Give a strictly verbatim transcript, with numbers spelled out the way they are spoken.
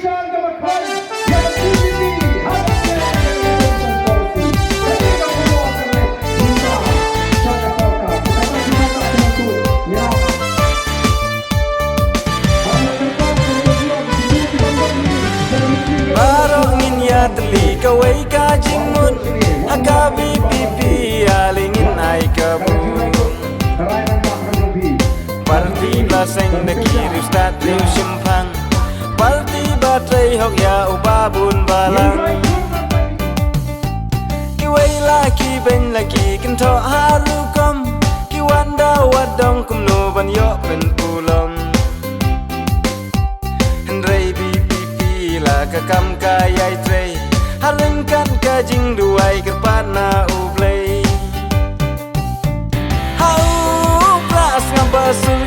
Baroh ngin ïa tylli kawei ka jingmut, ha ka V P P ale ngin ai kabu. Party ba la seng da ki riewstad riewshemphang, party ba trei hok ïa u babun balang. Kiwei la ki beiñ la ki kynthoh ha rukom, ki wan da wad dong kumno ban ïoh pynpulom. Hynrei V P P la ka kam ka ïai trei, ha ryngkat ka jingduwai kyrpad na U Blei. Ha u Khrist ngam ba sur